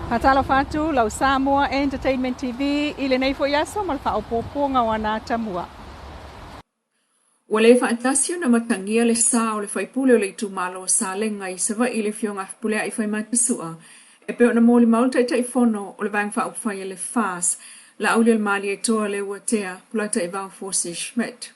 Faatalofa atu lau Samoa Entertainment TV i lenei foi aso ma le faaopoopoga o ana atamua. Ua le faatasi ona matagia le sa o le faipule o le itumalo o Salega i Savaii le Afioga a Fepuleai Faimata-Sua e pei ona molimau le Taitaifono o le Vaega Faaupufai a le FAS, Laaulialemalietoa Leuatea Polataivao Fosi Schmidt.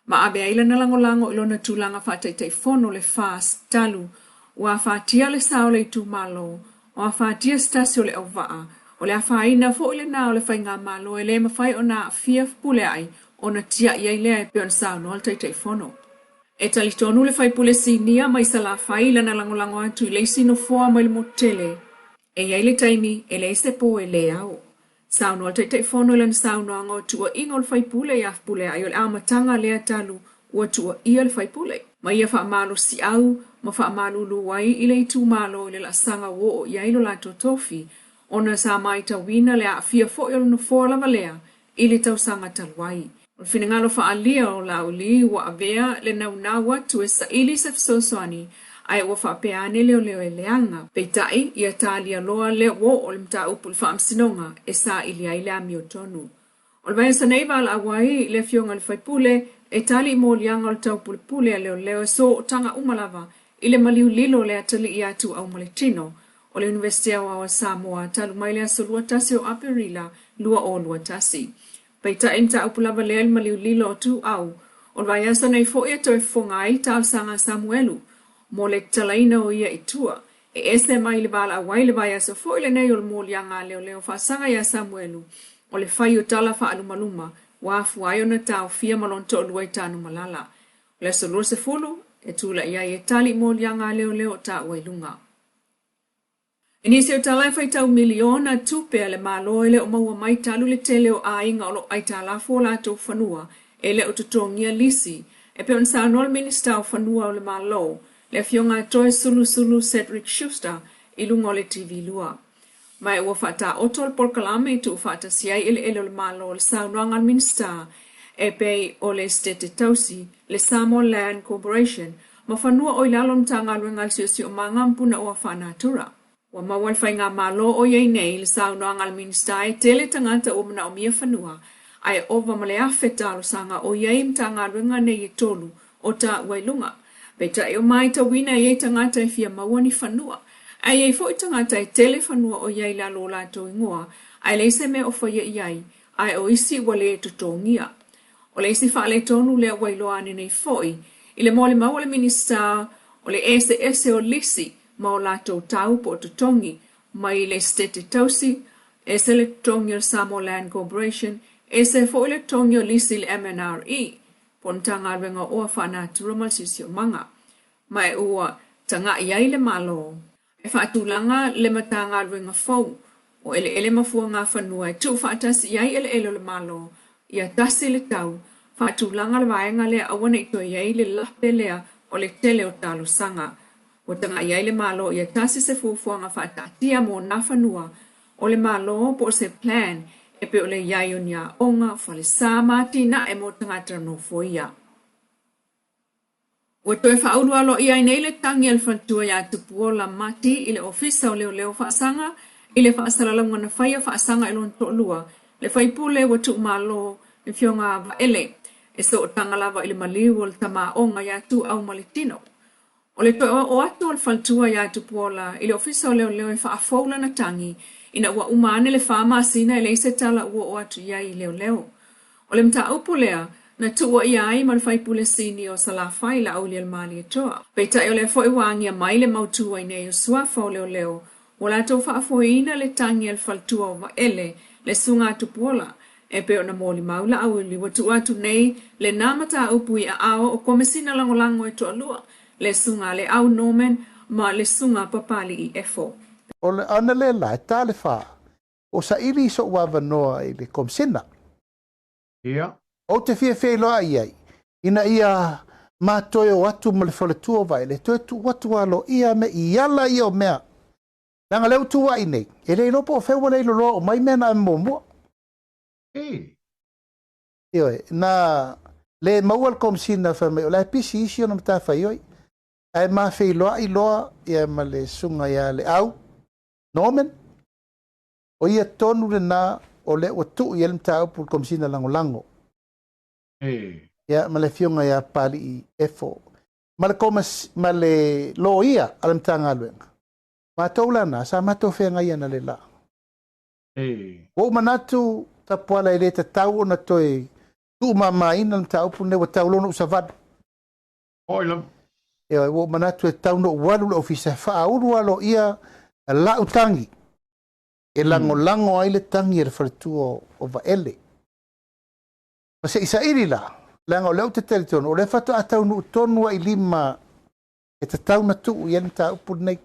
Ma ave ai lana lagolago i lona tulaga faa-Taitaifono o le FAS talu ua afatia le sa o le itumalo, o afatia se tasi o le auvaa, o le afaina foi lena o le faigamalo e le mafai ona aafia Fepuleai ona tiai ai lea e pei ona saunoa le Taitaifono. E talitonu le faipule sinia mai Salafai i lana lagolago atu i le isi nofoa mai le motu tele. E i ai le taimi e leai se po e le ao. Saunoa le Taitaifono i lana saunoaga o tuuaiga o le faipule ia Fepuleai o le amataga lea talu ua tuuaia le faipule. Ma ia faamalosiau ma faamalulu ai i le itumalo i le laasaga ua oo i ai lo latou tofi ona sa matauina le aafia foi o le nofoa lava lea i le tausaga talu ai. O le finagalo faaalia o Laauli ua avea le naunau atu e saili se fesoasoani ae ua faapea ane leoleo e leaga. Peitai, ia talia loa lea ua oo le mataupu i le faamasinoga e saili ai le amiotonu. O le vaiaso nei valaau ai le afioga i le faipule e tali i moliaga o le taupulepule a leoleo e sootaga uma lava i le maliu lilo o le atalii ia Tuuau ma le Tino o le Iunivesite Aoao a Samoa talu mai le aso 21 o Aperila 2021. Peitai, e mataupu lava lea i le maliu lilo o Tuuau. O le vaiaso nei foi e toe fofoga ai le talosaga a Samuelu mo le tatalaina o ia i tua. E ese mai le valaau ai le vaiaso foi lenei o le moliaga a leoleo faasaga iā Samuelu o le fai o tala faalumaluma ua afua ai ona taofia ma lona toalua i Tanumalala. O le aso 20 e tulai ai e tali i moliaga a leoleo o taua i luga. I nisi o tala e faitau miliona tupe a le Malo e le o maua mai talu le tele o aiga o lo o aitalafu o latou fanua e le o totogia lisi, e pei ona saunoa le Minisita o Fanua o le Malo, le Afioga a Toesulusulu Cedric Schuster i luga o le TV 2. Ma e ua faataoto le polokalame e tuufaatasi ai eleele o le Malo i le saunoaga a le Minisita e pei o le Esetete Tausi, le Samoa Land Corporation, ma fanua o i lalo o le Matagaluega a le Siosiomaga ma Punaoa Faanatura. Ua maua e le Faigamalo o i ai nei le saunoaga a le Minisita e tele tagata ua manaomia fanua, ae ova ma le 1,000 talosaga o i ai i Matagaluega nei e tolu o taua i luga. Peitai o maitauina e i ai tagata e fia maua ni fanua, ae i ai foi tagata e tele fanua o i ai i lalo o latou igoa, ae leai se mea o faia i ai, ae o isi ua le totogia. O le isi faaletonu lea ua iloa ane nei foi i le molimau a le Minisita o le eseese o lisi ma o latou tau po o totogi mai le Esetete Tausi, ese le totogi o le Samoa Land Corporation, ese foi le totogi o lisi i le MNRE po o le Matagaluega o Oa Faanatura ma le Siosiomaga. Ma e ua taga'i ai le Malo e faatulaga le Matagaluega fou o Eleele ma Fuagafanua e tuufaatasi i ai eleele o le Malo ia tasi le tau, faatulaga le vaega lea aua ne i toe i ai le lape lea o le tele o talosaga. Ua taga'i ai le Malo ia tasi se fuafuaga faataatia mo nā fanua o le Malo po o se plan e pei o le i ai o ni aoga, falesa ma atinae mo tagata nofoia. Ua toe faaulu aloaia ai nei le tagi a le faletua iā Tupuola Mati i le Ofisa o Leoleo Faasaga i le faasalalauga na faia faasaga i lona toalua, le faipule ua tuumalo, le Afioga a Vaele, e sootaga lava i le maliu o le tamaoga iā Tuuau ma le Tino. O le toe oo atu o le faletua iā Tupuola i le Ofisa o Leoleo e faafou lana tagi ina ua uma ane le fa masina e leai se tala ua oo atu i ai i leoleo. O le mataupu lea na tuuaia ai ma le faipule sini o Salafai Laaulialemalietoa. Peitai o lea foi ua agia mai le mautu ai nei o suafa o leoleo ua latou faafoeina le tagi a le faletua o Vaele, le susuga a Tupuola, e pei ona molimau Laauli ua tuu atu nei lena mataupu i aao o Komesina Lagolago e toalua, le susuga a Leau Norman ma le susuga a Papalii Efo. O le ana le la, e ta le fa, o saili i soʻu avanoa i le Komesina. Ia. Ou te fiafia iloa i ai, ina ia ma toe o atu ma le faletua o Vaele, toe tuu atu aloaia me i ala ia o mea. Leaga lea ua tuuai nei, e le iloa po o fea ua le iloloa uma ai mea na ave muamua. E. Ioe, na le maua le Komesina fai mai o la e pisi isi ona matafaioi, ae ma feiloai loa ia ma le susuga ia Leau. Norman, o ia tonu lena o lea ua tuu i ai le mataupu i le Komesina Lagolago. Ia, ma le Afioga ia Papalii Efo, ma le komas, ma le loia a le Matagaluega. Matou la na, sa matou feagai analeila. Ua ou manatu, Tapuala, e le tatau ona toe tuumamaina le mataupu lenei, ua tau loa ona ou savali. Oi lava. Ioe, ua ou manatu e tatau ona ou alu i le ofisa e faaulu aloaia lau tagi e lagolago ai le tagi a le faletua o Vaele. Ma se i saili la, leaga o lea ou te talitonu, o lea faatoa taunuu tonu ai i lima e tatau ona tuu i ai le mataupu lenei.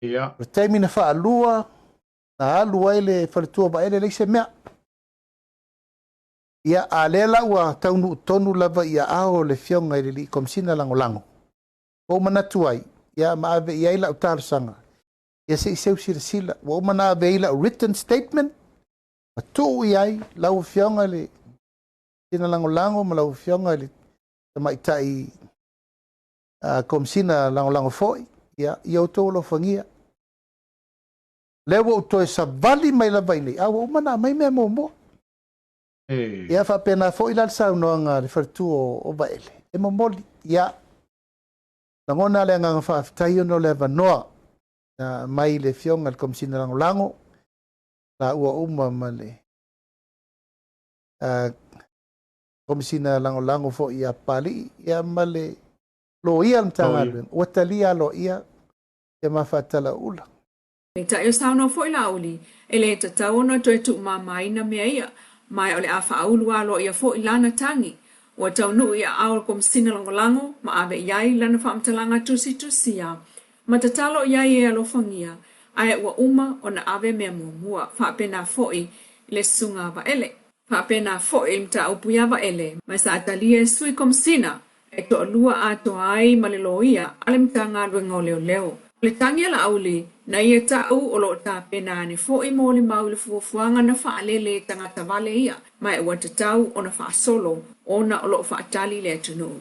O le taimi na faalua, na alu ai le faletua o Vaele, e leai se mea. Ia, a lea la ua taunuu tonu lava i aao o le Afioga i le Alii Komesina Lagolago, ua ou manatu ai, ia, ma ave i ai lau talosaga, ia se i seu silasila. Ua uma ona ave i ai lau written statement, ma tuu i ai lau Afioga i le Komesina Lagolago ma lau Afioga i le Tamaitai Komesina Lagolago foi, ia, ia outou alofagia. Lea ua ou toe savali mai lava i nei, a ua uma ona aumai mea muamua. Ia faapena foi la le saunoaga a le faletua o Vaele, e momoli. Ia, lagona le agaga faafetai ona o le avanoa na aumai i le Afioga i le Komesina Lagolago, laua uma ma le Komesina Lagolago foi ia Papalii, ia ma le Loia o le Matagaluega, ua talia aloaia ia ma faatalauula. Peitai o saunoa foi Laauli, e le tatau ona toe tuumamaina mea ia, ma o le a faaulu aloaia foi lana tagi. Ua taunuu i aao o le Komesina Lagolago ma ave i ai lana faamatalaga tusitusia ma tatalo i ai e alofagia, ae ua uma ona ave mea muamua. Faapena foi i le Susuga a Vaele. Faapena foi i le mataupu ia Vaele, ma sa talia e Sui Komesina e toalua atoa ai ma le loia a le Matagaluega o Leoleo. O le tagi a Laauli, na ia ta'u o lo o tapena ane foi molimau i le fuafuaga na faalele e tagata vale ia, ma ua tatau ona faasolo ona o lo o faatali le atunuu.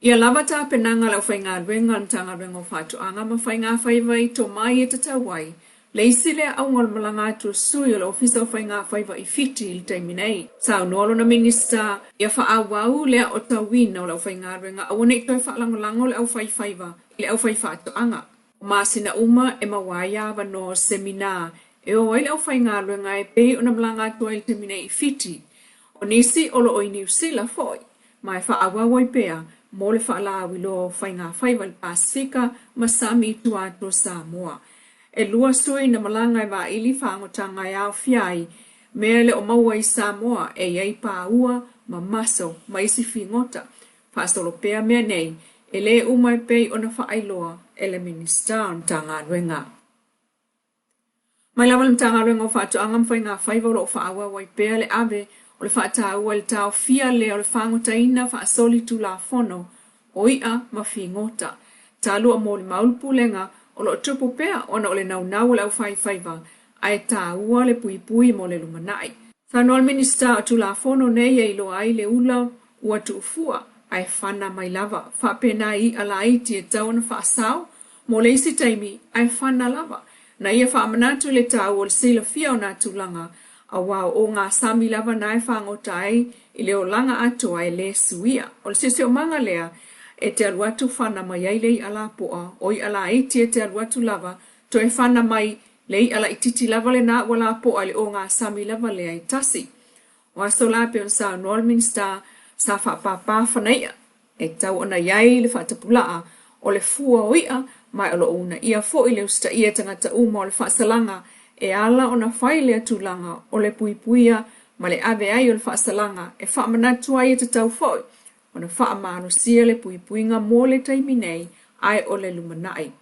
Ia lava tapenaga a le aufaigaluega a le Matagaluega o Faatoaga ma Faiga Faiva i tomai e tatau ai Le isi lea auga o le malaga atu o sui o le Ofisa o Faiga Faiva i Fiti i le taimi nei. Saunoa lona Minisita ia faaauau le aotauina o le aufaigaluega aua ne i toe faalagolago le aufaifaiva i le aufaifaatoaga. O masina uma e maua ai avanoa o semina e o ai le aufaigaluega e pei ona malaga atu ai i le taimi nei i Fiti. O nisi o lo o i Niu Sila foi ma e faaauau ai pea mo le faalauiloa o faigafaiva i le Pasefika ma sami i tua atu o Samoa. E lua sui na malaga e vaili faagotaga e aofia ai mea e le o maua i Samoa e i ai paua ma maso ma isi figota. Faasolo pea mea nei e le uma e pei ona faailoa e le Minisita o le Matagaluega. Mai lava le Matagaluega o Faatoaga ma Faiga Faiva o lo o faaauau ai pea le ave o le faataua i le taofia lea o le fagotaina faasolitulafono o i'a ma figota. Talu o molimau le Pulega o lo o tupu pea ona o le naunau o le aufaifaiva ae taua le puipui mo le lumanai. Saunoa le Minisita o Tulafono nei e iloa ai le ula ua tuufua ae fana mai lava. Faapena i i'a laiti e tatau ona faasao mo le isi taimi ae fana lava. Na ia faamanatu i le taua o le silafia o nā tulaga aua o ogasami lava na e fagota ai i le olaga atoa e lē suia. O le siosiomaga lea e te alu atu fana mai ai le i'a lapoa, o i'a laiti e te alu atu lava toe fana mai le i'a laitiiti lava lenā ua lapoa i le ogasami lava lea e tasi. O aso la e pei ona saunoa le Minisita sa faapāpā fanai'a e tatau ona i ai le faatapulaa o le fua o i'a ma o lo o uunaia foi le usitaia e tagata uma o le faasalaga e ala ona fai lea tulaga o le puipuia ma le ave ai o le faasalaga e faamanatu ai e tatau foi ona faamalosia le puipuiga mo le taimi nei ae o le lumanai.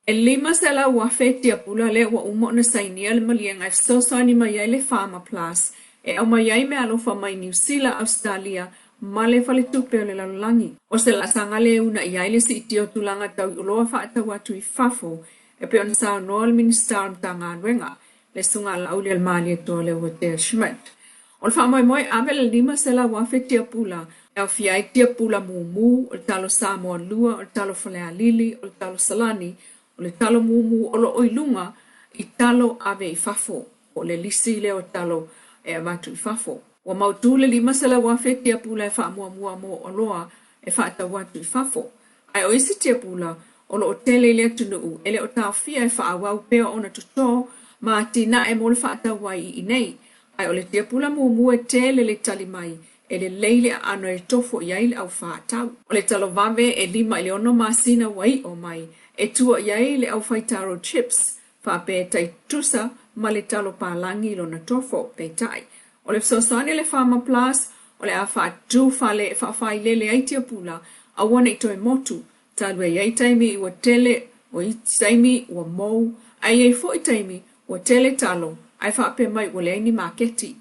E 500,000 tiapula lea ua uma ona sainia le maliega e fesoasoani mai ai le PharmaPlus e aumai ai meaalofa mai Niu Sila, Ausetalia ma le Faletupe o le Lalolagi. O se laasaga lea e uunai ai le siitia o tulaga tau i oloa faatau atu i fafo e pei ona saunoa le Minisita o le Matagaluega, le Susuga a Laaulialemalietoa Leuatea Schmidt. O le faamoemoe ave le 500,000 tiapula e aofia ai tiapula mumu, o le talo Samoa lua, o le talo Falealili, o le talo Salani, O le talo mumu o loo i luga i talo ave i fafo, po o le lisi lea o talo e avatu i fafo. Ua mautu le 500,000 tiapula e faamuamua mo oloa e faatau atu i fafo. Ae o isi tiapula o lo o tele i le atunuu e le o taofia e faaauau pea ona toto ma atinae mo le faatau ai i inei. Ae o le tiapula mumu e tele le tali mai e lelei le aano e tofo i ai le au faatau. O le talo vave e 5 i le 6 masina ua iʻo mai e tua i ai le aufai taro chips faapea e tai tutusa ma le talo palagi lona tofo. Peitai, o le fesoasoani a le Farmer Plus o le a faatu fale e faafailele ai tiapula aua ne i toe motu, talu e i ai taimi ua tele o isi taimi ua mou, ae i ai foi taimi ua tele talo ae faapea mai ua leai ni maketi.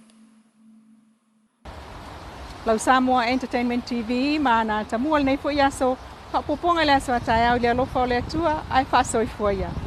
Lau Samoa Entertainment TV ma ana tamua lenei foi aso, faaopoopoga i le aso a taeao i le alofa o le Atua ae faasoifua ia.